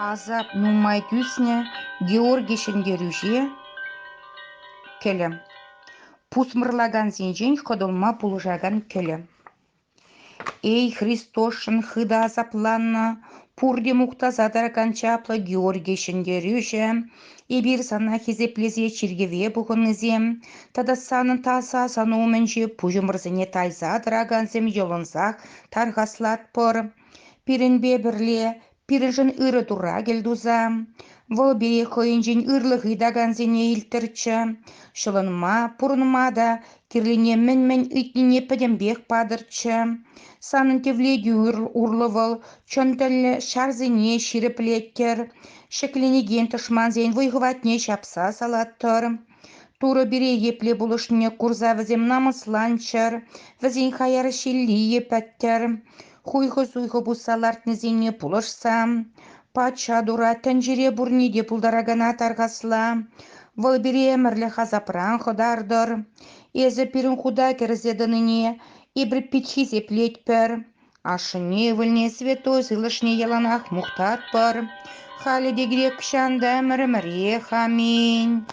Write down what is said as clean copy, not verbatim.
Асап нумай тӳснӗ Георгий ҫӗнтерӳҫе кӗлӗ. Пусмӑрлакансенчен хӑтӑлма пулӑшакан кӗлӗ. Эй, Христосшӑн хытӑ асапланнӑ, пурте мухтаса тӑракан чаплӑ Георгий ҫӗнтерӳҫӗ, эпир сана хисеплесе чиркӗве пухӑннисем тата санӑн таса сӑну умӗнче пуҫӑмӑрсене тайса тӑракансем йӑлӑнсах тархаслатпӑр. Пирӗнпе пӗрле пирӗншӗн ырӑ Турра кӗлтуса, вӑл пире хӑйӗнчен ырлӑх ыйтакансене илттӗрччӗ, ҫӑлӑнма, пурӑнма та кирлине мӗн-мӗн ыйтнине пӗтӗмпех патӑрччӗ. Санӑн тивлетӳ урлӑ вӑл чӑн тӗнлӗ ҫарсене ҫирӗплеттӗр, ҫӗкленекен тӑшмансен вӑй-хӑватне ҫапса салаттӑр. Турӑ пире епле пулӑшнине курса вӗсем намӑсланччӑр, вӗсен хаяр ҫиллийӗ пӗттӗр. Хуйхӑ-суйхӑ пусса лартнисене пулӑшса, патша Тура тӗнчере пурне те пултаракана тархасла, вӑл пире ӗмӗрлӗх асапран хӑтартӑр. Эсӗ пирӗн хута кӗрсе тӑнине эпир пит хисеплетпӗр. Ашшӗне, ывӑлне, святой сывлӑшне яланах мухтатпӑр. Халӗ те кирек хӑҫан та ӗмӗр-ӗмӗрех. Аминь.